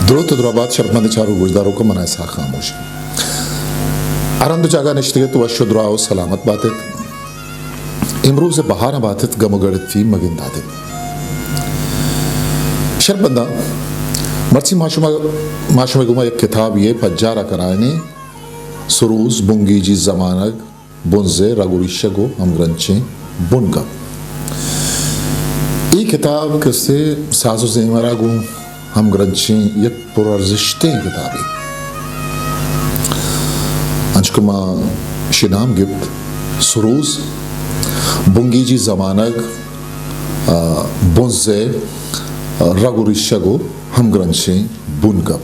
دروت ءُ درابات شرپمندیں چاروک گوشداروکاں، من اسحاق خاموش۔ ہر ہند ءُ جاگہ نشتگ ات، وش ءُ دراہ ءُ سلامت بات ات۔ امروز بہاراں بات ات، گم ءُ گڑتی مگندات ات۔ شرپمنداں، مرچی ما شما، ما شمئے گوما یک کتابے ءِ پجار ءَ کنائینیں، سروز بنگیجی زمانگ، بنز ءِ رگ ءُ ریشگ ءُ ہمگرنچیں بنگپ۔ اے کتاب کسے ساز ءُ زیمل ءَ گوں ہمگرنچیں یک پرارزشتیں کتابے۔ انچو کہ ما اشی نام گپت، سروز بنگیجی زمانگ، آ، بنز ءِ رگ ءُ ریشگ ءُ ہمگرنچیں بنگپ۔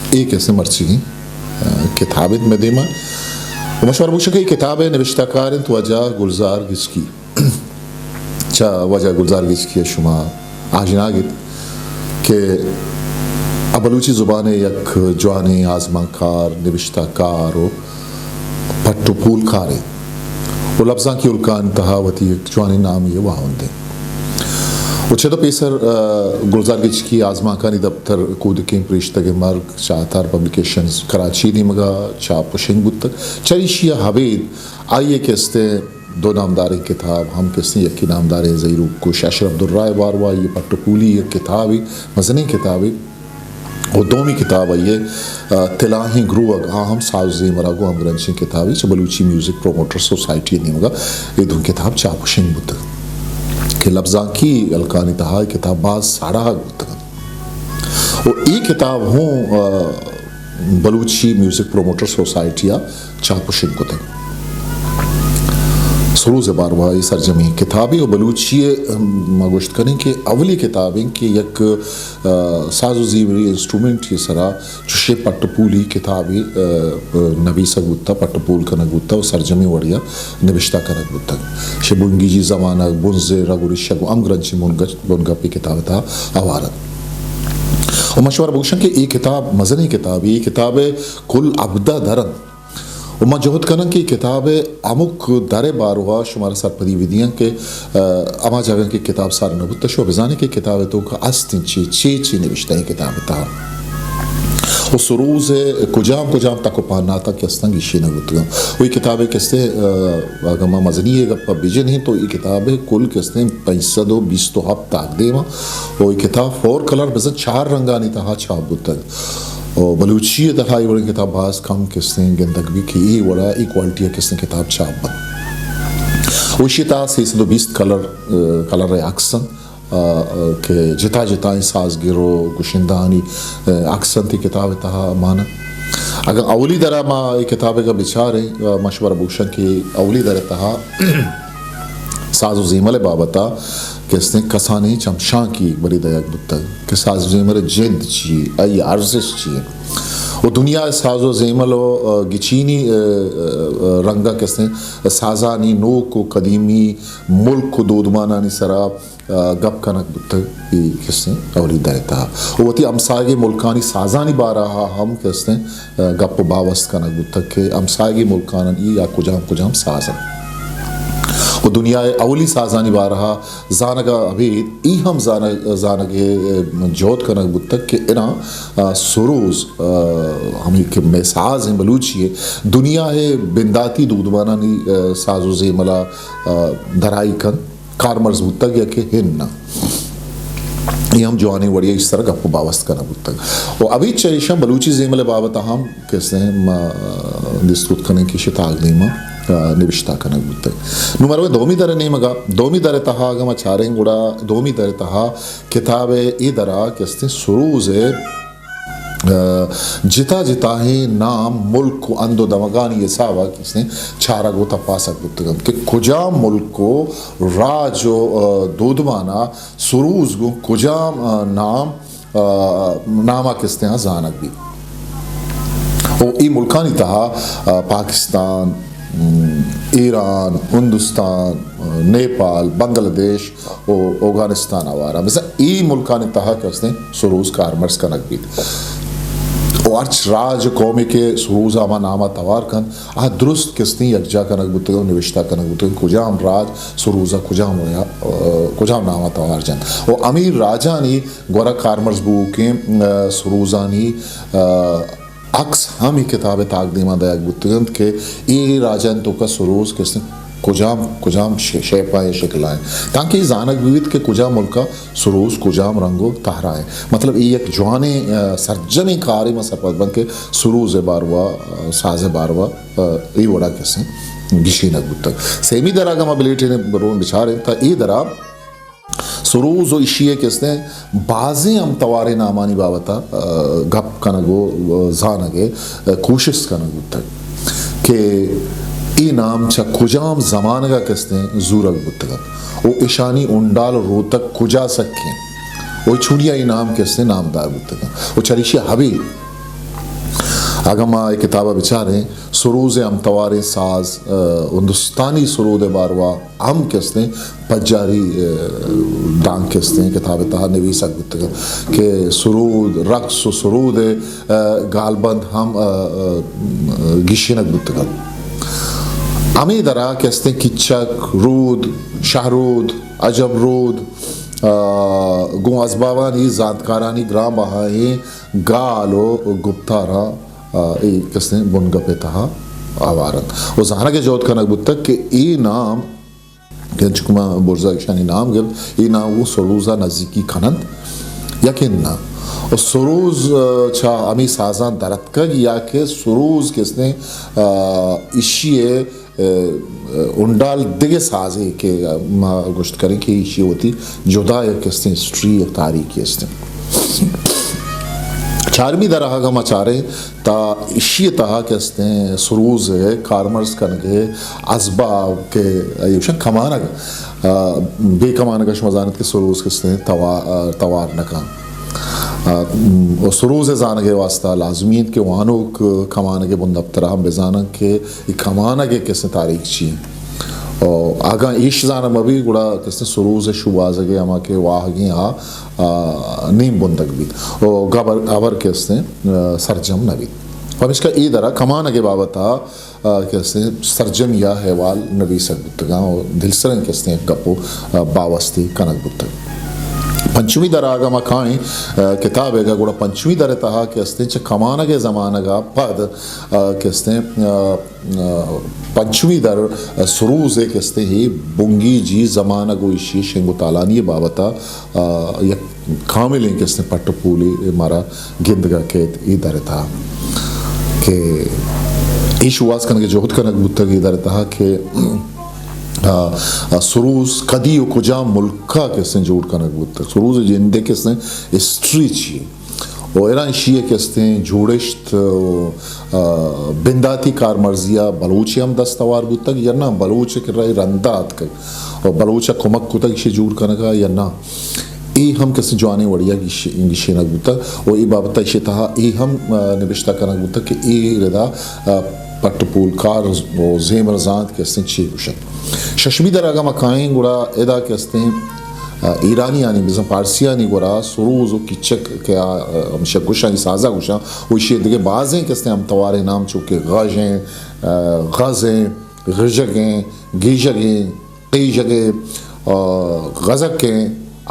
اے کسے مرچیگیں، آ، کتاب انت مئے دیما۔ ءُ ما شمارا بگوشاں کہ اے کتاب ءِ نبشتہ کار انت واجہ گلزار گچکی۔ چہ واجہ گلزار گچکی ءَ شما آژناگ ات کہ آ بلوچی زبان ءِ یک جوانیں آزمانکار، نبشتہ کار ءُ پٹ ءُ پول کارے ءُ لبزانکی ہلکانی تہا وتی یک جوانیں نامے ءِ واہندے۔ ءُ چد ءُ پیسر، آ، گلزار گچکی آزمانکانی دپتر کودکیں پریشتگ ءِ مرگ، چاہتار پبلیکیشنز کراچی ءِ نیمگ ءَ چاپ ءُ شنگ بوتگ۔ چریشی ءَ ابید آئی ءِ کستے دو نامداریں کتاب، ہم کستے یکے نامداریں زہیروک کش اشرف درا ءِ باروا، آئی ءِ پٹ ءُ پولی یک کتابے، مزنیں کتابے۔ ءُ دومی کتاب آئی ءِ، آ، تلاہیں گروہگ، آ ہم ساز ءُ زیمل ءَ گوں ہمگرنچیں کتابے، چہ بلوچی میوزک پروموٹر سوسائٹی ءِ نیمگ ءَ اے دو کتاب چاپ ءُ شنگ بوتگ کہ لبزانکی ہلکانی تہا اے کتاب باز ساڑاہگ بوتگ انت۔ ءُ اے کتاب ہوں، آ، بلوچی میوزک پروموٹر سوسائٹی ءَ چاپ ءُ شنگ کتگ۔ سروز ءِ باروا اے سرجمیں کتابے ءُ بلوچی ءِ، ہم، ما گوشت کنیں کہ اولی کتابے کہ یک، آ، ساز ءُ زیملی انسٹرومنٹ ءِ سرا چوشیں پٹ ءُ پولی کتابے، آ، آ، نبیسگ بوتگ، پٹ ءُ پول کنگ بوتگ ءُ سرجمیں وڑے ءَ نبشتہ کنگ بوتگ۔ چہ بنگیجی زمانگ، بنز ءِ رگ ءُ ریشگ ءُ ہمگرنچیں بنگپ، بنگپ اے کتاب ءِ تہا ہوار انت۔ ءُ من شمارا بگوشاں کہ اے کتاب مزنیں کتابے، اے کتاب ءِ کل ہبدہ در انت۔ ءُ من جہد کناں کہ اے کتاب ءِ ہمک در ءِ باروا شمارا سرپدی بدیاں کہ، آ، ہما جاگہ کہ کتاب سر نہ بوتگ، شما بزانیں کہ کتاب ءِ توکا است انت چے، چے، چے نبشتہ ایں کتاب ءِ تہا۔ ءُ سروز ءِ کجام کجام تک ءُ پہناتاں کہ استاں گیشینگ بوتگاں۔ ءُ اے کتاب ءِ کستے، آ، اگاں ما مزنی ءِ گپ ءَ بجنیں تو اے کتاب ءِ کل کستے پنچ سد ءُ بیست ءُ ہپت تاکدیم انت۔ ءُ اے کتاب فور کلر بزاں چار رنگانی تہا چاپ بوتگ۔ ءُ بلوچی ءِ تہا اے وڑیں کتاب باز کم کستے گندگ بیت کہ اے وڑا اے کوالٹی ءِ کستے کتاب چاپ بنت۔ ءُ ایشی ءِ تہا سئے سد ءُ بیست کلر، آ، کلر ءِ عکس انت، آ، آ، کہ جتا جتائیں سازگر ءُ گشندہانی، آ، عکس انت اے کتاب ءِ تہا مان انت۔ اگاں اولی در ءَ ما اے کتاب ءَ بچاریں، آ، ما شمارا بگوشاں کہ اولی در ءِ تہا ساز ءُ زیمل ءِ بابت ءَ کستے کسانیں چمشانکے بری دئیگ بوتگ کہ ساز ءُ زیمل ءِ جند چی، آئی ءِ ارزشت چی انت ءُ دنیا ءِ ساز ءُ زیمل ءُ، آ، گچینی، آ، آ، رنگ ءَ کستے سازانی نوک ءُ قدیمی ملک ءُ دودمانانی سرا، آ، گپ کنگ بوتگ۔ اے کستے اولی در ءِ تہا ءُ وتی ہمساہگیں ملکانی سازانی بارہ ءَ ہم کستے گپ ءُ باوست کنگ بوتگ کہ ہمساہگی ملکانانی یا کجام کجام ساز انت۔ ءُ دنیا ءِ اولی سازانی بارہ ءَ زانگ ءَ ابید اے ہم زانگ، زانگ ءِ جہد کنگ بوتگ کہ اناں، آ، سروز، آ، ہمے کہ مئے ساز انت بلوچی ءِ، دنیا ءِ بنداتی دودمانانی، آ، ساز ءُ زیمل ءَ، آ، درائیگ کنت۔ کارمرز بوتگ یا کہ ہن نہ۔ اے ہم جوانیں وڑے ءَ ایشی سرا گپ ءُ باوست کنگ بوتگ۔ ءُ ابید چہ ایشاں بلوچی زیمل ءِ بابت ءَ ہم کسے ما دیست کت کنیں کہ ایشی تاکدیم ءَ، آ، نبشتہ کنگ بوتگ۔ نوں ما رویں دومی در ءِ نیمگ ءَ، دومی در ءِ تہا اگاں ما چاریں گڑا دومی در ءِ تہا کتاب ءِ اے در ءَ کسے سروز ءِ آ، جتا جتائیں نام ملک ءُ ہند ءُ دمگانی حساب ءَ کسے چارگ ءُ تپاسگ بوتگ انت کہ کجام ملک ءُ راج ءُ، آ، دودمان ءَ سروز گوں کجام، آ، نام، آ، نام ءَ کسے آ زانگ بیت۔ ءُ اے ملکانی تہا، آ، پاکستان، م، ایران، ہندوستان، آ، نیپال، بنگلہ دیش، ءُ اوگانستان ءَ ہوار انت۔ بزاں اے ملکانی تہا کسے سروز کارمرز کنگ بیت۔ و ہرچ راج قومے کہ سروز ءَ ہما نام ءَ توار کنت، آ درست کستیں یکجا کنگ بوتگ و نوشتہ کنگ بوتگ، کجام راج سروز ءَ کجام وڑا، کجام نام ءَ توار جنت و ہمے راجانی گورا کارمرز بوؤکیں، آ، سروزانی، آ، عکس ہم اے کتاب ءِ تاک دیما دئیگ بوتگ انت کہ اے راجانی توکا سروز کستیں کجام، کجام ش-، شیپا یا شکلا انت، تانکہ اے زانگ بہ بیت کہ کجام ملکا سروز کجام رنگ و تہرا انت۔ مطلب، اے یک جوانیں، آ، سرجمیں کارے ما سرپد بنت کہ سروز ءِ باروا، آ، ساز ءِ باروا، آ، اے وڑا کستیں گیشینگ بوتگ۔ سیمی درا اگاں ما بلیٹین برون بچاریں، تا اے درا سروز و ایشی ءِ کستیں بازیں ہم تواریں نامانی بابت ءَ، آ، گپ کنگ و، آ، زانگ ءِ، آ، کوشست کنگ بوتگ کہ اے نام چہ کجام زمانگ ءَ کستیں زورگ بوتگ انت و ایشانی انڈال و روتگ کجا سکیں و چونیا اے نام کستیں نامدار بوتگ انت و چریشی ءَ ابید اگاں ما اے کتاب ءَ بچاریں، سروز ءِ ہم تواریں ساز، آ، ہندوستانی سرود ءِ باروا ہم کستیں پجاری، آ، دانک کستیں کتاب ءِ تہا نویسگ بوتگ انت کہ سرود، رقص و سرود ءِ، آ، گالبند ہم، آ، آ، گیشینگ بوتگ انت۔ ہمے درا کستیں کچک، رود، شہرود، عجب رود، آ، گوں ازبابانی زانتکارانی گران بہائیں گال و گپتاراں، آ، اے کستیں بنگپ ءِ تہا آوار انت و زانگ ءِ جہد کنگ بوتگ کہ اے نام کہ انچو کہ ما برزا ایشانی نام گپت، اے نام گوں سروز ءَ نزیکی کن انت یا کہ نہ؟ و سروز، آ، چہ ہمے سازاں در اتکگ یا کہ سروز کستیں، آ، ایشی ءِ، آ، آ، انڈال دگہ سازے کہ ما گوشت کنیں کہ ایشی وتی جدا یک کستیں ہسٹری، یک تاریخی استیں۔ چارمی درا اگاں ما چاریں، تا ایشی ءِ تہا کہ استیں سروز ءِ کارمرز کنگ ءِ ازباب کہ ایوشن کمانگ، آ، بے کمانگ ءَ شما زانت کہ سروز کہ استیں توا-، آ، توار نہ کن۔ آ، و سروز ءِ زانگ ءِ واسطہ لازمی انت کہ وانوک کمانگ ءِ بندپتر ءَ ہم بزانن کہ اے کمانگ ءِ کہ استیں تاریخ چی انت۔ و اگاں ایش زانگ مہ بیت، گڑا کہ استیں سروز ءِ شوہازگ ءِ ہما کہ واہگیں آ، آ، نیم بندگ بیت و گبر، ہبر کہ استیں، آ، سرجم نہ بیت۔ پمیشکا اے درا کمانگ ءِ بابت ءَ، آ، کہ استیں سرجمی ءَ احوال نویسگ بوتگاں و دلسریں کہ استیں یک گپ و، آ، باوستے کنگ بوتگ۔ پنچمی درا اگاں ما کائیں، آ، کتاب ءَ، گڑا پنچمی در ءِ تہا کہ استیں چہ کمانگ ءِ زمانگ ءَ پد، آ، کہ استیں، آ، آ، پنچمی در، آ، سروز ءِ کہ استیں اے بنگیجی زمانگ و ایشی شنگ و تالانی ءِ بابت ءَ، آ، یک کاملیں کہ استیں پٹ و پولے مارا گندگ ءَ کیت اے در ءِ تہا کہ اے شوہاز کنگ ءِ جہد کنگ بوتگ اے در ءِ تہا کہ، آ، آ، سروز کدی و کجام ملک ءَ کہ استیں جوڑ کنگ بوتگ، سروز ءِ جند ءِ کہ استیں ہسٹری چی و اراں ایشی ءِ کہ استیں جوڑشت و، آ، بنداتی کارمرزی ءَ بلوچے ہم دست ہوار بوتگ یا نہ، بلوچ ءِ کرا اے رندا اتکگ و بلوچ ءَ کمک کتگ ایشی جوڑ کنگ ءَ یا نہ، اے ہم کہ استیں جوانیں وڑے ءَ گیش-، گیشینگ بوتگ و اے بابت ءَ ایشی ءِ تہا اے ہم، آ، نبشتہ کنگ بوتگ کہ اے ردا، آ، پٹ و پول کار و زیمر زانت کہ استیں چے گوشنت۔ ششمی در اگاں ما کائیں گڑا ادا کہ استیں، آ، ایرانیانی، بزاں پارسیانی گورا سروز و کچک کہ آ، آ، ہمشہ گوشاں، اے سازا گوشاں، و ایشی دگہ بازیں کہ استیں ہم تواریں نام چو کہ غژ ایں، آ، غز ایں، غژگ ایں، گیژگ ایں، قیژگ ایں، آ، غزک ایں،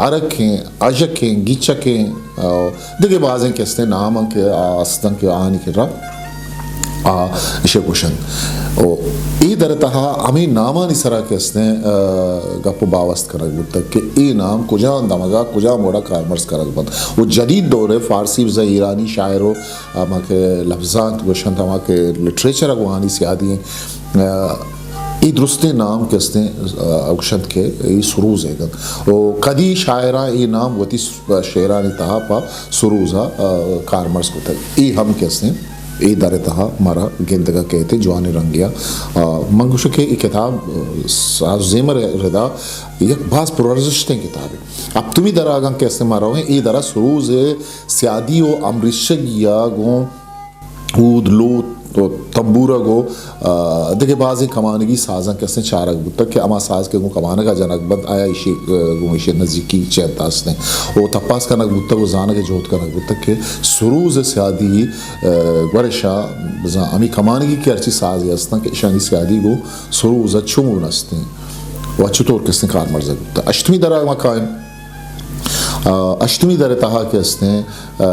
ارک ایں، اژک ایں، گیچک ایں، آ، دگہ بازیں کہ استیں نام ایں کہ آ استن کہ آنی کرا آ ایشی گوشنت۔ و اے در تہا ہمے نامانی سرا کہ استیں، آ، گپ و باوست کنگ بوتگ کہ اے نام کجام دمگا کجام وڑا کارمرز کنگ بنت۔ و جدید دور ءِ فارسی بزاں ایرانی شاعر و ہما کہ لبزانت گوشنت، ہما کہ لٹریچر ءَ گوں آنی سیادی ایں، آ، اے درستیں نام کہ استیں، آ، گوشنت کہ اے سروز ءِ انت۔ و کدی شاعراں اے نام وتی س-، شعرانی تہا پہ سروز ءَ، آ، کارمرز کتگ۔ اے ہم کہ استیں اے در ءِ تہا مارا گندگ ءَ کیت جوانیں رنگے ءَ۔ آ، من گوشاں کہ اے کتاب، آ، ساز و زیمر ءِ ردا یک باز پرارزشتیں کتابے۔ ہپتمی در ءَ اگاں کہ استیں ما رویں، اے در ءَ سروز ءِ سیادی و ہمریشگی ءَ گوں اود، لوت، و تمبورگ و، آ، دگہ بازیں کمانگی سازاں کہ استیں چارگ بوتگ کہ ہما ساز کہ گوں کمانگ ءَ جنگ بنت، آیا ایشی، آ، گوں ایشی نزیکی چہ انت استیں۔ و تپاس کنگ بوتگ و زانگ ءِ جہد کنگ بوتگ کہ سروز ءِ سیادی، آ، گورشا بزاں ہمے کمانگی کہ ہرچی سازے استاں کہ ایشانی سیادی گوں سروز ءَ چون استیں و چطور کہ استیں کارمرز بوتگ۔ ہشتمی در ءَ ما کائیں۔ آ، ہشتمی در ءِ تہا کہ استیں، آ،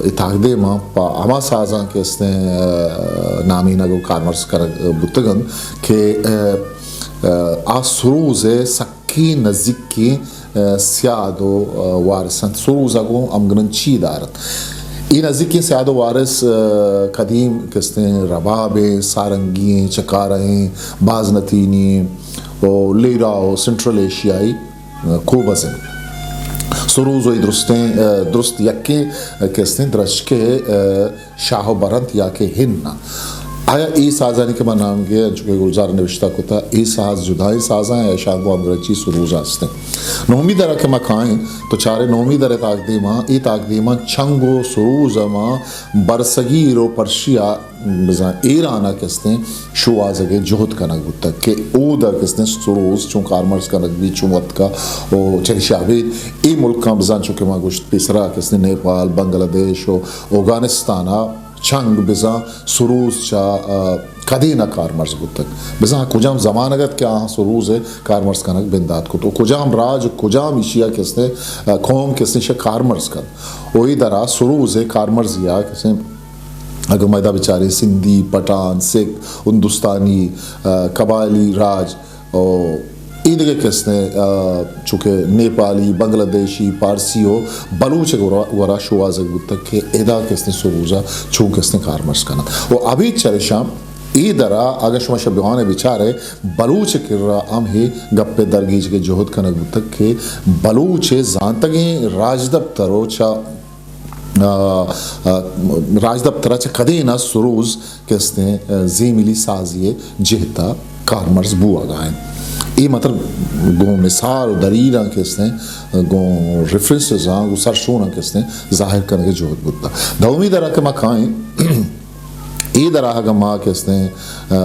اے تاکدیماں پہ ہما سازاں کہ استیں، آ، نامینگ و کارمرز کنگ بوتگ انت کہ، آ، آ، آ سروز ءِ سکیں نزیکیں، آ، سیاد و، آ، وارث انت۔ سروز ءَ گوں ہمگرنچی دار انت۔ اے نزیکیں سیاد و وارث، آ، قدیم کہ استیں رباب ایں، سارنگی ایں، چکارہ ایں، بازنطینی ایں و لیرا و سنٹرل ایشیائی کوبز انت۔ سروز و اے درستیں، آ، درست یکیں، آ، کہ استیں درچک ءِ، آ، شاہ و برنت یا کہ ہن۔ آیا اے سازانی کہ من نام گے، انچو کہ گلزار نوشتہ کتا، اے ساز جدائیں سازاں یا شاہ گوں ہمگرنچی سروز استیں۔ نہمی در ءَ کہ ما کائیں تو چاریں نہمی در ءِ تاکدیماں، اے تاکدیماں چنگ و سروز ءَ ما برصغیر و پرشیا بزاں ایران ءَ کہ استیں شوہازگ ءِ جہد کنگ بوتگ کہ اودا کہ استیں سروز چون کارمرز کنگ بیت، چون اتکا و چریشی ءَ ابید اے ملکاں بزاں چو کہ ما گوشت پیسرا کہ استیں نیپال، بنگلہ دیش و اوگانستان ءَ چنگ بزاں سروز چہ، آ، کدین ءَ کارمرز بوتگ، بزاں کجام زمانگ ات کہ آہاں سروز ءِ کارمرز کنگ بندات کت و کجام راج و کجام ایشی ءَ کہ استیں، آ، قوم کہ استیں شہ کارمرز کنت و اے درا سروز ءِ کارمرزی ءَ کہ استیں اگاں ما ادا بچاریں سندھی، پٹھان، سکھ، ہندوستانی، آ، قبائلی راج، او اے دگہ کہ استیں، آ، چونکہ نیپالی، بنگلہ دیشی، پارسی و بلوچ ءِ گورا، گورا شوہازگ بوتگ کہ ادا کہ استیں سروز ءَ چون کہ استیں کارمرز کنت۔ و ابید چریشاں اے درا اگاں شما شہ بیان ءَ بچارے بلوچ ءِ کرا ہم ہے گپ ءِ درگیجگ ءِ جہد کنگ بوتگ کہ بلوچ ءِ زانتگیں راجدپتر و چہ آ، آ، راجدپتر ءَ چہ کدین ءَ سروز کہ استیں، آ، زیملی سازی ءِ جہت ءَ کارمرز بوہگ ءَ انت۔ اے مطلب گوں مثال و دلیلاں کہ استیں، گوں ریفرنسز آں، گوں سرشوناں کہ استیں، ظاہر کنگ ءِ جہد بوتگ۔ دومی در ءَ کہ ما کائیں، اے در ءَ اگاں ما کہ استیں، آ،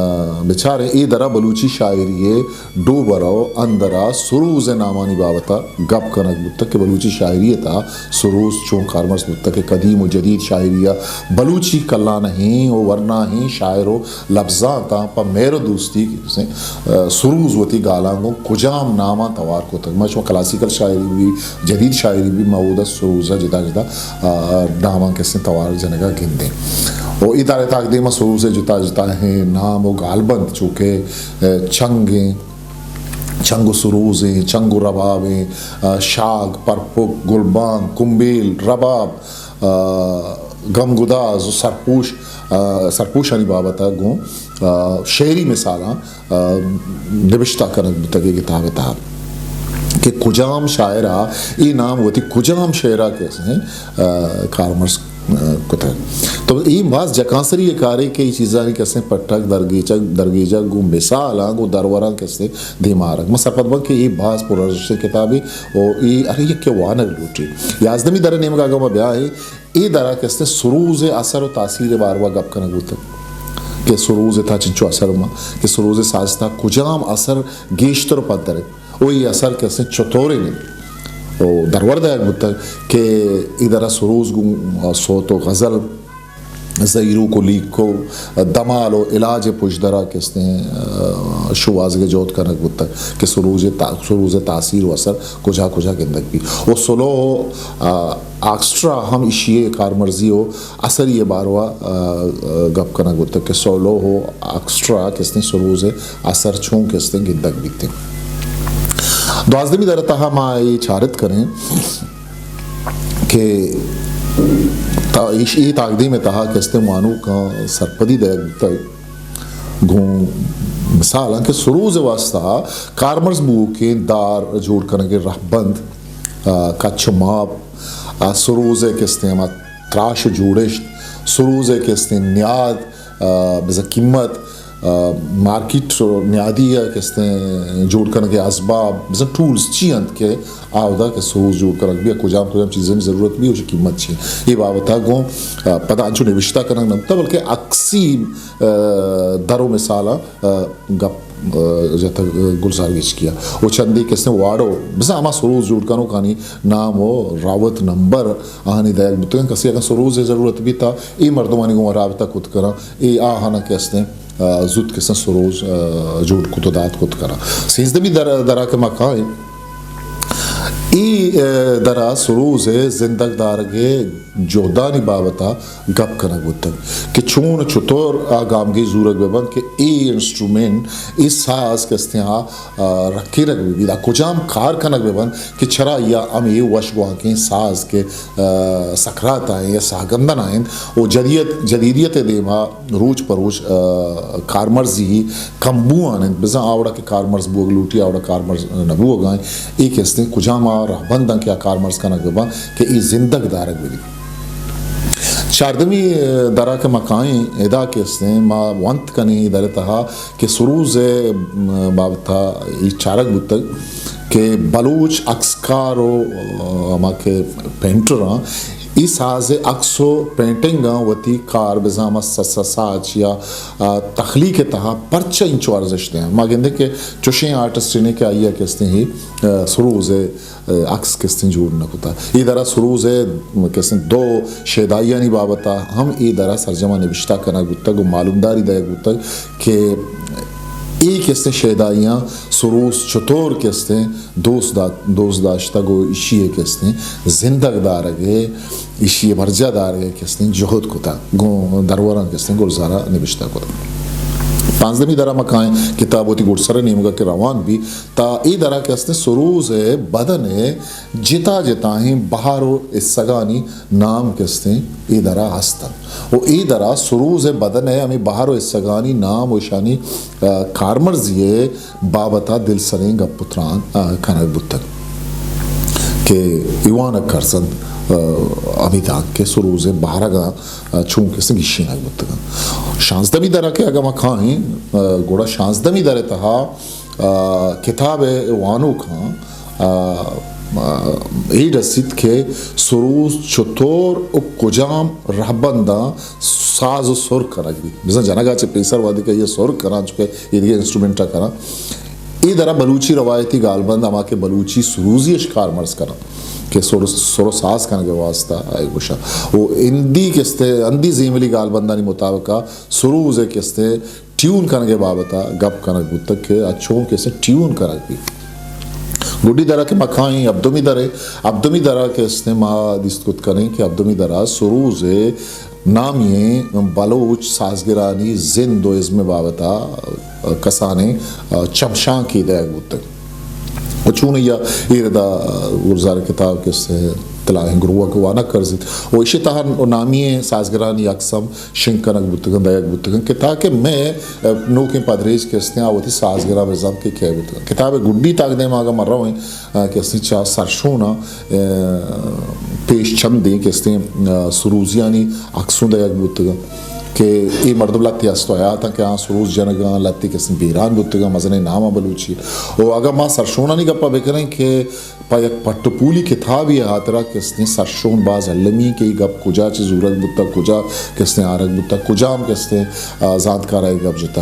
بچاریں، اے در ءَ بلوچی شاعری ءِ ڈوبر و اندر ءَ سروز ءِ نامانی بابت ءَ گپ کنگ بوتگ کہ بلوچی شاعری ءِ تہا سروز چون کارمرز بوتگ کہ قدیم و جدید شاعری ءَ بلوچی کلانہیں و ورناہیں شاعر و لبزانتاں پہ مہر و دوستی، آ، سروز وتی گالاں گوں کجام ناماں توار کتگ۔ ما شما کلاسیکل شاعری بی، جدید شاعری بی، ما اودا سروز ءَ جدا جدا، آ، ناماں کہ استیں توار جنگ ءَ گندیں۔ و اے در ءِ تاکدیم ءَ سروز ءِ جتا جتاہیں نام و گالبند چو کہ، آ، چنگ ایں، چنگ و سروز ایں، چنگ و رباب ایں، آ، شاگ، پرپک، گلبانگ، کمبیل، رباب، آ، گمگداز و سرپوش، آ، سرپوشانی بابت ءَ گوں، آ، شعری مثالاں، آ، نبشتہ کنگ بوتگ اے کتاب ءِ تہا کہ کجام شاعر ءَ اے نام وتی کجام شعر ءَ کہ استیں، آ، کارمرز کتگ۔ تو اے باز جکانسری ءِ کارے کہ اے چیزانی کہ استیں پٹک درگیجگ، درگیجگ گوں مثالاں، گوں دروراں کہ استیں دیما آرگ۔ من سرپد باں کہ اے باز پر ارزشتیں کتابے و اے ہر یکے وانگ لوٹی۔ یازدمی در ءِ نیمگ ءَ اگاں ما بیائیں، اے در ءَ کہ استیں سروز ءِ اثر و تاثیر ءِ باروا گپ کنگ بوتگ کہ سروز ءِ تہا چنچو اثر ما، کہ سروز ءِ ساز ءِ تہا کجام اثر گیشتر و پدر انت۔ و اے اثر کہ استیں چطوریں انت و درور دئیگ بوتگ کہ اے در ءَ سروز گوں سوت و غزل، زہیروک و لیکو، دمال و علاج ءِ پژدر ءَ کہ استیں، آ، شوہازگ ءِ جہد کنگ بوتگ کہ سروز ءِ تا-، سروز ءِ تاثیر و اثر کجا کجا گندگ بیت۔ و سلوہ و، آ، آکسٹرا ہم ایشی ءِ کارمرزی و اثری ءِ باروا، آ، آ، گپ کنگ بوتگ کہ سلوہ و آکسٹرا کہ استیں سروز ءِ اثر چون کہ استیں گندگ بیتیں۔ دوازدمی در ءِ تہا ما اے چارت کنیں کہ تا-، ایش-، اے تاکدیم ءِ تہا کہ استیں وانوکاں سرپدی دئیگ بوتگ گوں مثالاں کہ سروز ءِ واستہ کارمرز بوؤکیں دار جوڑ کنگ ءِ رہبند، آ، کچ و ماپ، آ، سروز ءِ کہ استیں ہما تراش و جوڑشت، سروز ءِ کہ استیں نیاد، آ، بزاں قیمت، آ، مارکیٹ ءُ نیادی ءَ کہ استیں جوڑ کنگ ءِ ازباب، بزاں ٹولز چی انت کہ آ اودا کہ سروز جوڑ کنگ بی، کجام کجام چیزانی ضرورت بی، اوشی قیمت چی؟ اے بابت ءَ گوں، آ، پدا انچو نبشتہ کنگ نہ بوتا، بلکہ عکسی، آ، در ءُ مثالاں، آ، گپ، آ، جتگ، آ، گلزار گچکی ءَ۔ ءُ چندے کہ استیں واڑو، بزاں ہما سروز جوڑ کنوکانی نام ءُ رابط نمبر آہانی دئیگ بوتگاں۔ کسے اگاں سروز ءِ ضرورت بیتا، اے مردمانی گوں رابطہ کت کناں، اے آہانا کہ استیں آ، زوت کساں سروز، آ، جوڑ کت ءُ دات کت کناں۔ سیزدمی در، درا کہ ما کائیں، اے، آ، درا سروز ءِ زندگ دارگ ءِ جہدانی بابت ءَ گپ کنگ بوتگ کہ چون ءُ چطور آ گامگیج زورگ بہ بنت کہ اے انسٹرومنٹ، اے ساز کہ استیں آ، آ، رکینگ بہ بیت، آ کجام کار کنگ بہ بنت کہ چرا یا ہمے وش گوانکیں ساز کہ، آ، سکرات ءَ یا ساگندن ءَ انت ءُ جدیت، جدیدیت ءِ دیما روچ پہ روچ، آ، کارمرزی کم بوان انت، بزاں آ وڑا کہ کارمرز بوگ لوٹی، آ وڑا کارمرز نہ بوگا انت۔ اے کہ استیں کجام آ رہبنداں کہ آ کارمرز کنگ بہ باں کہ اے زندگ دارگ بہ بیت۔ چاردمی، آ، درا کہ ما کائیں، ادا کہ استیں ما ونت کنیں اے در تہا کہ سروز ءِ، م، بابت ءَ اے چارگ بوتگ کہ بلوچ عکسکار ءُ، آ، ہما کہ پینٹر آں، اے ساز ءِ عکس ءُ پینٹنگاں وتی کار بزاں ہما س-، س-، ساچ یا، آ، تخلیق ءِ تہا پرچہ انچو ارزشت دیاں۔ ما گندیں کہ چوشیں آرٹسٹ نے کہ آئی ءَ کہ استیں ہی، آ، سروز ءِ، آ، عکس کہ استیں جوڑ نہ کتا۔ اے درا سروز ءِ کہ استیں دو شیدائیانی بابت ءَ ہم اے درا سرجما نبشتہ کنگ بوتگ ءُ معلومداری دئیگ بوتگ کہ اے کہ استیں شیدائیاں سروز چطور کہ استیں دوست دا-، دوست داشتگ ءُ ایشی ءِ کہ استیں زندگ دارگ ءِ، ایشی ءِ برجاہ دارگ ءِ کہ استیں جہد کتگ، گوں دروران کہ استیں گلزارا نبشتہ کتگ۔ پانزدمی درا ما کائیں، کتاب وتی گڈسر ءِ نیمگا کہ روان بی، تا اے درا کہ استیں سروز ءِ بدن ءِ جتا جتائیں بہر ءُ حصگانی نام کہ استیں اے درا ہست انت۔ ءُ اے درا سروز ءِ بدن ءِ ہمے بہر ءُ حصگانی نام ءُ اشانی، آ، کارمرزی ءِ بابت ءَ دلسریں گپ ءُ تران، آ، کنگ بوتگ کہ ایوان ءَ کرزنت، آ، ہمے دانکہ سروز ءِ بہرگاں، آ، چون کہ استیں گیشینگ بوتگ انت۔ شانزدمی درا کہ اگاں ما کائیں، آ، گڑا شانزدمی در ءِ تہا آ، کتاب ءِ وانوکاں، آ، آ، اے رسیت کہ سروز چطور ءُ کجام رہبنداں ساز ءُ سر کنگ بیت۔ بزاں جنگا چہ پیسر وہدے کہ آئی ءَ سر کناں، چونکہ ایدگہ انسٹرومنٹ ءَ کناں۔ اے درا بلوچی روایتی گالبند، ہما کہ بلوچی سروزی اش کارمرز کناں کہ سر، سر ءُ ساز کنگ ءِ واسطہ آئی گوشاں۔ ءُ ہندی کہ استیں، ہندی زیملی گالبندانی مطابق ءَ سروز ءِ کہ استیں ٹیون کنگ ءِ بابت ءَ گپ کنگ بوتگ کہ آ چون کہ استیں ٹیون کنگ بیت۔ گڈی درا کہ ما کائیں ہبدمی درے، ہبدمی درا کہ استیں ما دیست کت کنیں کہ ہبدمی درا سروز ءِ نامی ئیں بلوچ سازگرانی زند ءُ ازم ءِ بابت ءَ کسانیں چمشانکے دئیگ بوتگ۔ ءُ چونیا اے ردا گلزار ءِ کتاب کہ استیں تلاہیں گروہک وانگ کرزیت ءُ ایشی تہا نامی ئیں سازگرانی عکس ہم شنگ کنگ بوتگن، دئیگ بوتگن کہ تاکہ مئے، آ، نوکیں پدریچ کہ استیں آ وتی سازگراں بزانت کہ کئے بوتگن۔ کتاب ءِ گڈی تاکدیم ءَ اگاں ما رویں، آ، کہ استیں چہ سرشوناں، آ، پیش چندیں کہ استیں، آ، سروزیانی عکسوں دئیگ بوتگن کہ اے مردم لہتے ہست ءُ حیاتاں کہ آ سروز جنگاں، لہتے کہ استیں بیران بوتگن، مزنیں ناماں بلوچی۔ ءُ اگاں ما سرشونانی گپا بکنیں کہ پہ یک پٹ ءُ پولی کتابے ءِ ہاترا کہ استیں سرشون باز المی کہ اے گپ کجا چہ زورگ بوتگ، کجا کہ استیں آرگ بوتگ، کجام کہ استیں، آ، زانتکارا اے گپ جتگ۔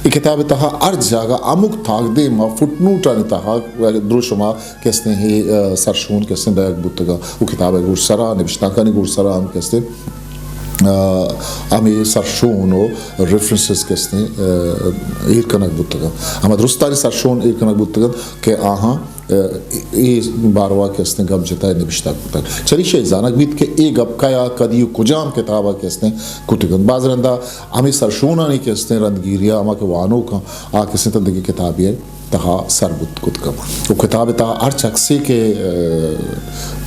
اے کتاب ءِ تہا ہر جاگہ ہمک تاکدیم ءَ فٹ نوٹانی تہا دروشم ءَ کہ استیں اے، آ، سرشون کہ استیں دئیگ بوتگ ءُ کتاب ءِ گڈسرا، نبشتانکانی گڈسرا ہم کہ استیں، آ، ہمے سرشون ءُ ریفرنسز کہ استیں، آ، ایر کنگ بوتگ۔ ہما درستانی سرشون ایر کنگ بوتگ کہ آہاں اے باروا کہ استیں گپ جتا ءُ نبشتہ کتگ۔ چریشی ءَ زانگ بیت کہ اے گپ کیا، کدی ءُ کجام کتابا کہ استیں کتگ انت۔ باز رندا ہمے سرشونانی کہ استیں رندگیریا ہما کہ وانوکاں آ کہ استیں تاں دگہ کتابے ءِ تہا سر بوت کت کنت۔ ءُ کتاب ءِ تہا ہرچ عکسے کہ،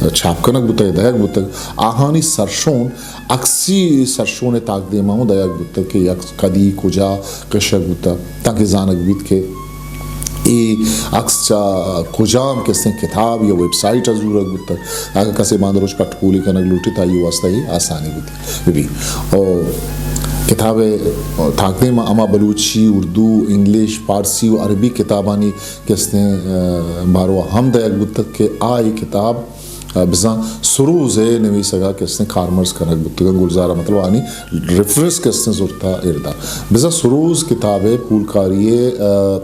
آ، چھاپ کنگ بوتگ، دئیگ بوتگ، آہانی سرشون عکسی سرشون ءِ تاکدیما اوں دئیگ بوتگ کہ یک کدی کجا کشگ بوتگ، تاکہ زانگ بیت کہ اے عکس چہ کجام کسیں کتاب یا ویب سائٹ ءَ زورگ بوتگ۔ اگاں کسے باندا روچ پٹ پولی کنگ لوٹیت، آئی واسطہ اے آسانی بوتی بہ بیت۔ او کتاب ءِ تاکدیم ءَ ہما بلوچی، اردو، انگلش، فارسی و عربی کتابانی کہ استیں، آ، باروا ہم دئیگ بوتگ کہ آ اے کتاب، آ، بزاں سروز ءِ نویسگ ءَ کہ استیں کارمرز کنگ بوتگ۔ گلزار ءَ مطلب آنی ریفرنس کہ استیں زرتا اردا۔ بزاں سروز کتاب ءِ پولکاری ءِ، آ،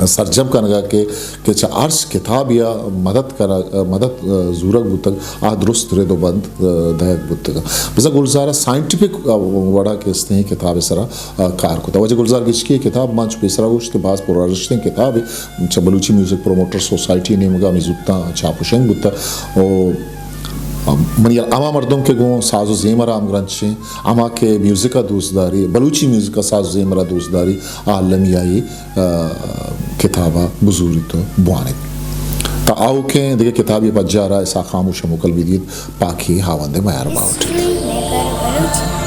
سرجم کنگ ءَ کہ، کہ چہ ہرچ کتابے ءَ مدد کنگ، مدد، آ، زورگ بوتگ، آ درست رد و بند، آ، دئیگ بوتگ۔ بزاں گلزار ءَ سائنٹیفک، آ، وڑا کہ استیں کتاب ءِ سرا، آ، کار کتگ۔ واجہ گلزار گچکی ءِ کتاب من چو پیسرا گوشت کہ باز پرارزشتیں کتابے، چہ بلوچی میوزک پروموٹر سوسائٹی ءِ نیمگ ءَ ہمے زوتاں چاپ و شنگ بوتگ۔ و منی ہما مردم کہ گوں ساز و زیم ءَ را ہمگرنچ ایں، ہما کہ میوزک ءَ دوست داری، بلوچی میوزک ءَ ساز و زیم ءَ را دوست داری، آ المی ءَ اے، آ، کتاب ءَ بزوریت و بوانیت۔ تا آؤکیں دگہ کتابے پجار ءَ اسحاق خاموش ءَ موکل بدیت، پاکی ہاوند ءِ میار باہوٹ ایت۔